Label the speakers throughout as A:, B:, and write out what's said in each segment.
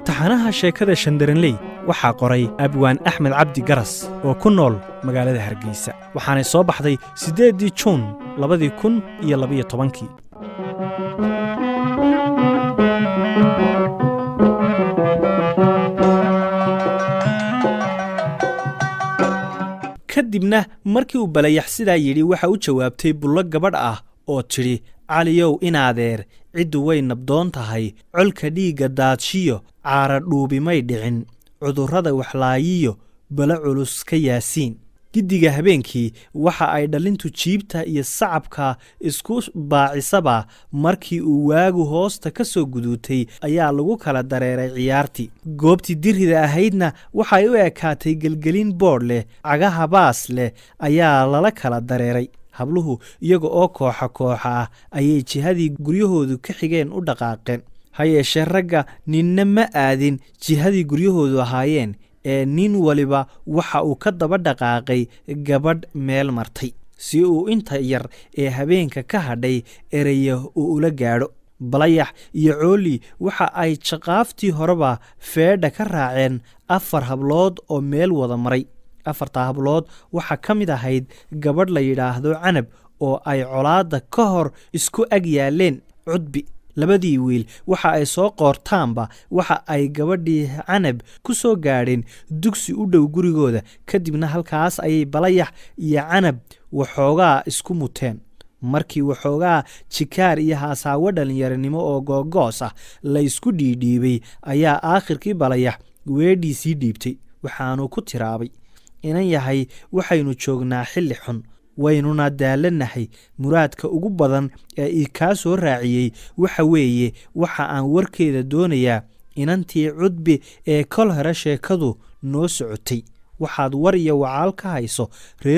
A: Taxanaha sheekada Shandaranley waxaa qoray Abwaan Axmed Cabdi Garas oo ku nool magaalada Hargeysa, waxaanay soo baxday 8dii Juun 2012-kii. Kadibna markii uu Balayax sidaa yidhi, waxa u jawaabtay Bullo gabadh ah oo tidhi: "Caliyow inaadeer, ciddu way nabdoon tahay, colka dhiigga daadshiyo caara dhuubimay dhicin, cudurrada waxlaayiyo balo culus ka yaasiin." Giddiga habeenkii waxa ay dhalintu jiibta iyo sacabka isku baacisaba. Markii uu waagu hoosta ka soo guduutay ayaa lagu kala dareeray ciyaartii. Goobtii dirrida ahaydna waxay u ekaatay gelgelin boodh leh, cagaha baas leh ayaa lala kala dareeray. Habluhu iyaga oo kooxa kooxa ah ayay jihadii guryahoodu ka xigeen u dhaqaaqeen. Ha yeeshee ragga ninna ma aadin jihadii guryahoodu ahaayeen, ee nin waliba waxa uu ka daba dhaqaaqay gabadh meel martay, si uu inta yar ee habeenka ka hadhay eraya uu ula gaadho. Balayax iyo Cooli waxa ay jaqaaftii horeba feedha ka raaceen afar hablood oo meel wada maray. Afarta hablood waxaa ka mid ahayd gabadh la yidhaahdo Canab oo ay colaadda ka hor isku ag yaaleen Cudbi. Labadii wiil waxa ay soo qoortaanba waxa ay gabadhii Canab ku soo gaadheen dugsi u dhow gurigooda. Kadibna halkaas ayay Balayax iyo Canab waxoogaa isku muteen. Markii waxoogaa jikaar iyo haasaawo dhallinyaronimo oo googoos ah la isku dhiidhiibay ayaa aakhirkii Balayax weedhiisii dhiibtay, waxaanu ku tiraabay: "Inan yahay, waxaynu joognaa xilli xun, waynuna daalanahay. Muraadka ugu badan ee i kaa soo raaciyey waxa weeye, waxa aan warkeeda doonayaa inantii Cudbi ee kol hore sheekadu noo socotay. Waxaad war iyo wacaal ka hayso,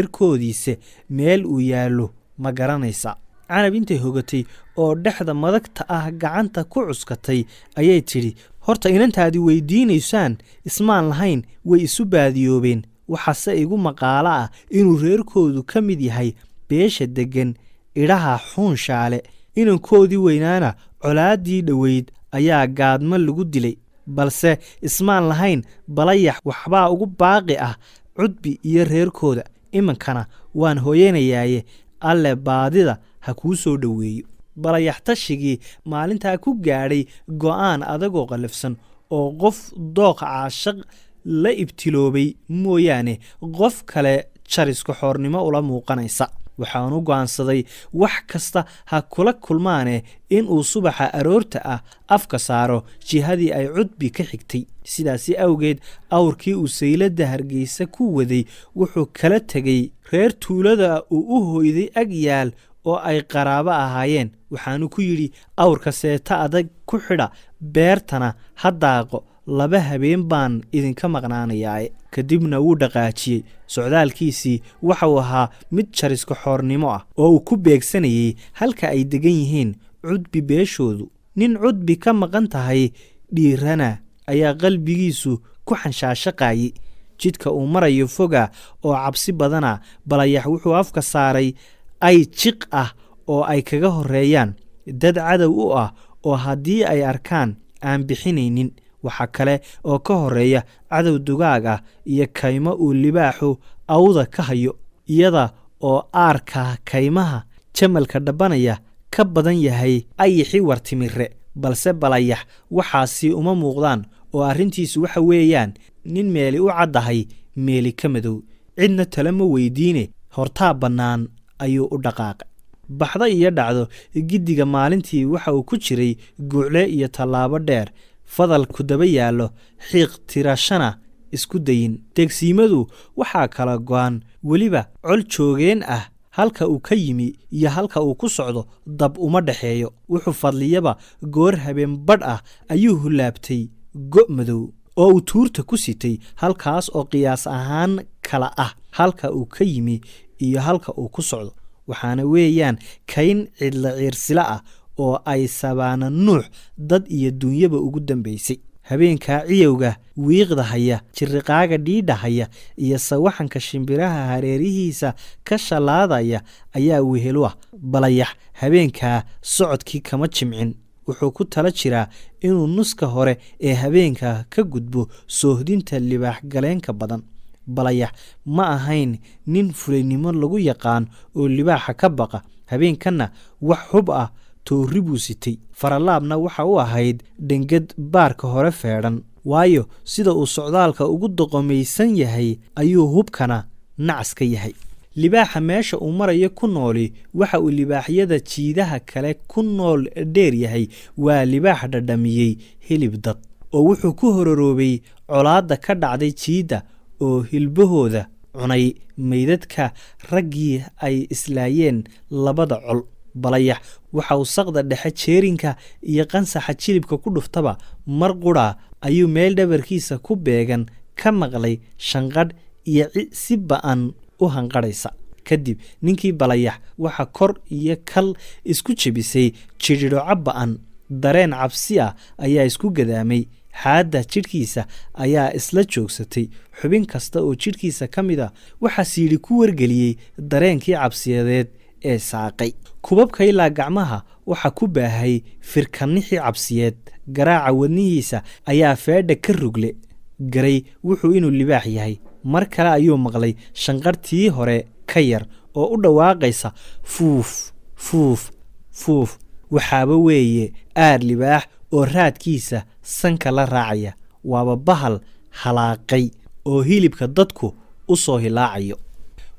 A: reerkoodiise meel uu yaallo ma garanaysaa?" Canab intay hogatay oo dhexda madagta ah gacanta ku cuskatay ayay tidhi: "Horta inantaadi weydiinaysaan ismaan lahayn way isu baadiyoobeen. Waxaase igu maqaalo ah inuu reerkoodu ka mid yahay beesha deggan idhaha Xuunshaale. Inankoodii weynaana colaaddii dhoweyd ayaa gaadmo lagu dilay, balse ismaan lahayn Balayax waxbaa ugu baaqi ah Cudbi iyo reerkooda. Iminkana waan hooyanayaaye, Alle baadida ha kuu soo dhoweeyo." Balayax tashigii maalintaa ku gaadhay go'aan adagoo qallafsan oo qof dooq caashaq la ibtiloobay mooyaane qof kale jariska xoornimo ula muuqanaysa. Waxaanu go'aansaday wax kasta ha kula kulmaane inuu subaxa aroorta ah afka saaro jihadii ay Cudbi ka xigtay. Sidaasi awgeed awrkii uu sayladda Hargeysa ku waday wuxuu kala tegey reer tuulada uu u hoyday ag yaal oo ay qaraabo ahaayeen. Waxaanu ku yidhi: "Awrka seeta adag ku xidha, beertana ha daaqo, 2 habeen baan idinka maqnaanayaaye." Kadibna wuu dhaqaajiyey. Socdaalkiisii waxauu ahaa mid jariska xoornimo ah oo uu ku beegsanayey halka ay degan yihiin Cudbi beeshoodu. Nin Cudbi ka maqan tahay dhiirana ayaa qalbigiisu ku xanshaashaqaayey. Jidka uu marayo foga oo cabsi badana. Balayax wuxuu afka saaray ay jiq ah oo ay kaga horreeyaan dad cadow u ah oo haddii ay arkaan aan bixinaynin. Waxaa kale oo ka horreeya cadow dugaag ah iyo kaymo uu libaaxu awda ka hayo, iyada oo aarka kaymaha jamalka dhabbanaya ka badan yahay ayixi wartimire. Balse Balayax waxaasi uma muuqdaan, oo arrintiisu waxa weeyaan nin meeli u caddahay meeli ka madow, cidna tale ma weydiine, hortaa bannaan ayuu u dhaqaaqay. Baxdo iyo dhacdo giddiga maalintii waxa uu ku jiray guucle iyo tallaabo dheer, fadalku daba yaallo, xiiq tirashana isku dayin. Degsiimadu waxaa kala go'an weliba col joogeen ah. Halka uu ka yimi iyo halka uu ku socdo dab uma dhexeeyo. Wuxuu fadliyaba goor habeen badh ah ayuu hulaabtay go' madow oo uu tuurta ku sitay, halkaas oo qiyaas ahaan kala ah halka uu ka yimi iyo halka uu ku socdo. Waxaana weeyaan kayn cidla ciirsila ah oo ay sabaana nuux dad iyo dunyaba ugu dambaysay. Habeenkaa ciyowga wiiqda haya, jiriqaaga dhiidha haya iyo sawaxanka shimbiraha hareerihiisa ka shallaadaya ayaa wehelu ah. Balayax habeenkaa socodkii kama jimcin. Wuxuu ku tala jiraa inuu nuska hore ee habeenka ka gudbo soohdinta libaax galeenka badan. Balayax ma ahayn nin fulaynimo lagu yaqaan oo libaaxa ka baqa. Habeenkanna wax hub ah toorri buu sitay, faralaabna waxa u ahayd dhengad baarka hore feedhan, waayo sida uu socdaalka ugu doqomaysan yahay ayuu hubkana nacas ka yahay. Libaaxa meesha uu marayo ku nooli waxa uu libaaxyada jiidaha kale ku nool dheer yahay waa libaax dhadhamiyey hilib dad, oo wuxuu ku hororoobay colaadda ka dhacday jiidda oo hilbahooda cunay meydadka raggii ay islaayeen labada col. Balayax waxa uu saqda dhexe jeerinka iyo qansaxa jilibka ku dhuftaba mar qura ayuu meel dhabarkiisa ku beegan ka maqlay shanqadh iyo si ba'an u hanqadhaysa. Kadib ninkii Balayax waxa kor iyo kal isku jebisay jidhidhoco ba'an. Dareen cabsi ah ayaa isku gadaamay. Xaadda jidhkiisa ayaa isla joogsatay. Xubin kasta oo jidhkiisa ka mid a waxaa siidhi ku wargeliyey dareenkii cabsiyadeed ee saaqay. Kubabka ilaa gacmaha waxaa ku baahay firkanixii cabsiyeed. Garaaca wadnihiisa ayaa feedha ka rugle garay wuxuu inuu libaax yahay. Mar kale ayuu maqlay shanqarhtii hore ka yar oo u dhawaaqaysa fuuf, fuuf, fuuf. Waxaaba weeye aar libaax oo raadkiisa sanka la raacaya. Waaba bahal halaaqay oo hilibka dadku u soo hilaacayo.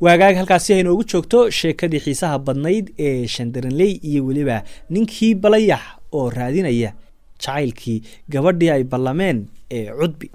A: Waagaag, halkaasi haynoogu joogto sheekadii xiisaha badnayd ee Shandaranley iyo weliba ninkii Balayax oo raadinaya jacaylkii gabadhii ay ballameen ee Cudbi.